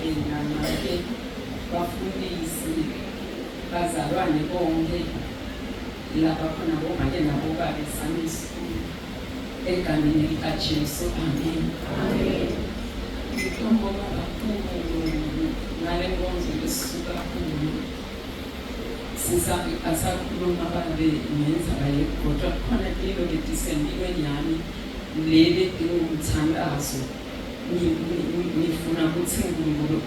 Babe namake, bafundisi, bazalwane bonke laba khona, bomake nabobabe, Sunday school, egameni likaJesu, amen. Ngibonga kakhulu ngale nkonzo lesuka kuyo. Asakhuluma babe ngendzaba yekugodwa, kukhona tilo letisempilweni yami leli tingumthandazo. Ngifuna ukuthi uNkulunkulu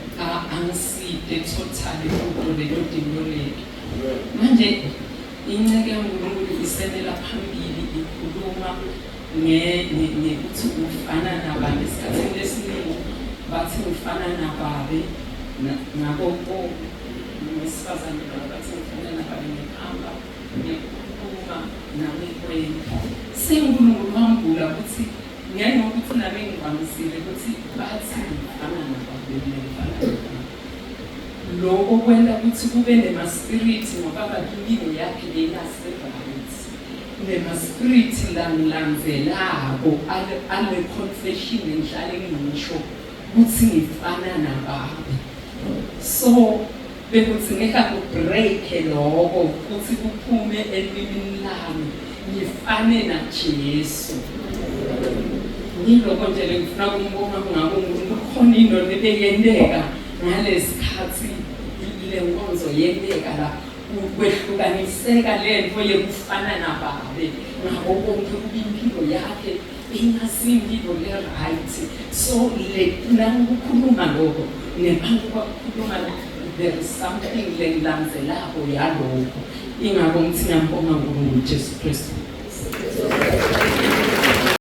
angisite totally kuto lelo dingo leli. Manje inceke yaNkulunkulu isenela phambili ikhuluma ngekuthi ufana nababe. Esikhathini lesiningi bathi ufana nababe, ngako wesifazane laba bathi ngifana nababe ngikuhamba, ngikukhuluma nangekwenta. SenguNkulunkulu wambula ukuthi ngenxa yokuthi nami ngivamisile ukuthi bathi ngifana nababe, mina ngifana nababe, lokho kwenta ukuthi kube nema-spirit, ngoba impilo yakhe beyingase-right, nema-spirit langilandzelako ale confession engihlale ngisho ukuthi ngifana nababe. So bekudzingeka kubreak lokho ukuthi kuphume elimini lami, ngifane naJesu. Ngiloko nje lengifuna kumbonga ngako uNkulunkulu. Khona into lebeyenteka ngalesikhathi le nkonzo yenteka la, kwehlukaniseka lento yekufana nababe ngako konke, kuba impilo yakhe ingasimpilo le-right. So le nangikhuluma lokho nebantu bakukhuluma, there is something lengilandzelako yalokho. Ingako ngithi ngiyambonga uNkulunkulu Jesu Kristu.